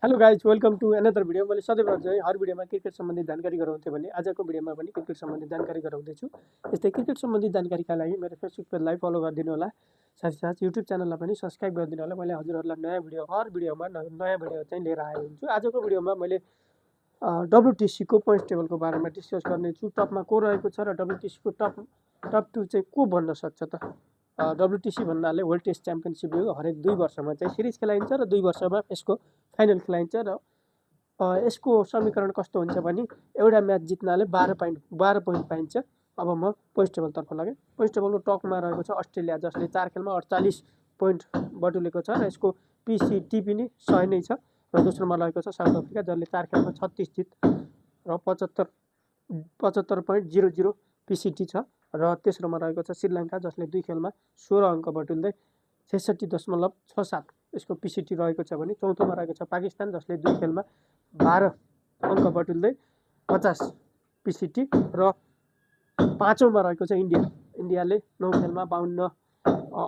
Hello guys welcome to another video. मैले सधैँ चाहिँ हर भिडियोमा क्रिकेट सम्बन्धी जानकारी गराउँथेँ भने आजको भिडियोमा पनि क्रिकेट सम्बन्धी जानकारी गराउँदैछु। यस्तै क्रिकेट सम्बन्धी जानकारीका लागि मेरो फेसबुक पेजलाई फलो गरिदिनु होला, साथसाथ युट्युब च्यानललाई पनि सब्सक्राइब गरिदिनु होला। मैले हजुरहरूलाई नयाँ भिडियो हर भिडियोमा नयाँ भिडियो चाहिँ लिएर आएको हुन्छु। आजको भिडियोमा मैले डब्लुटिसीको पोइन्ट्स टेबलको बारेमा डिस्कस गर्नेछु। टपमा को रहेको छ र डब्लुटिसीको टप 2 चाहिँ को बन्न सक्छ त। डब्लुटिसी भन्नाले वर्ल्ड टेस्ट च्याम्पियनसिप हो। हरेक 2 वर्षमा चाहिँ सिरिज खेलाइन्छ र 2 वर्षमा यसको फाइनल खेलाइन्छ र यसको समीकरण कस्तो हुन्छ भने एउटा म्याच जित्नाले 12 पोइन्ट पाइन्छ। अब म पोइन्ट्स टेबलतर्फ लागेँ। पोइन्ट्स टेबलको टपमा रहेको छ अस्ट्रेलिया, जसले 4 खेलमा 48 पोइन्ट बटुलेको छ र यसको पिसिटी पनि 100 नै छ। र दोस्रोमा रहेको छ साउथ अफ्रिका, जसले 4 खेलमा 36 जित र 75.00 पिसिटी छ। र तेस्रोमा रहेको छ श्रीलङ्का, जसले 2 खेलमा 16 अङ्क बटुल्दै 66.67 यसको पिसिटी रहेको छ भने चौथोमा रहेको छ पाकिस्तान, जसले 2 खेलमा 12 अङ्क बटुल्दै 50 पिसिटी। र पाँचौँमा रहेको छ इन्डियाले 9 खेलमा 52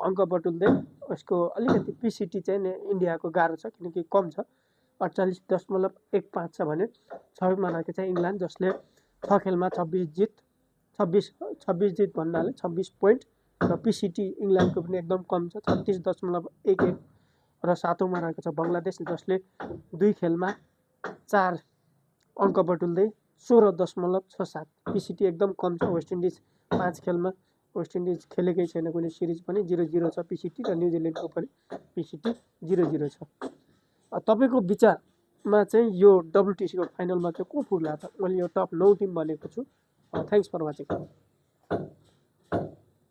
अङ्क बटुल्दै यसको अलिकति पिसिटी चाहिँ इन्डियाको गाह्रो छ, किनकि कम छ 48.15 छ भने 6मा रहेको छ इङ्ल्यान्ड, जसले 6 खेलमा 26 जित भन्नाले 26 पोइन्ट र पिसिटी इङ्ल्यान्डको पनि एकदम कम छ 36.11 र 7औँमा रहेको छ बङ्गलादेश, जसले 2 खेलमा 4 अङ्क बटुल्दै 16.67 पिसिटी एकदम कम छ। वेस्ट इन्डिज 5 खेलमा वेस्ट इन्डिज खेलेकै छैन कुनै सिरिज पनि, 0-0 छ पिसिटी र न्युजिल्यान्डको पनि पिसिटी 0-0 छ। तपाईँको विचारमा चाहिँ यो डब्लुटिसीको फाइनलमा चाहिँ को पुग्ला त? मैले यो टप 9 टिम भनेको छु। Thanks for watching.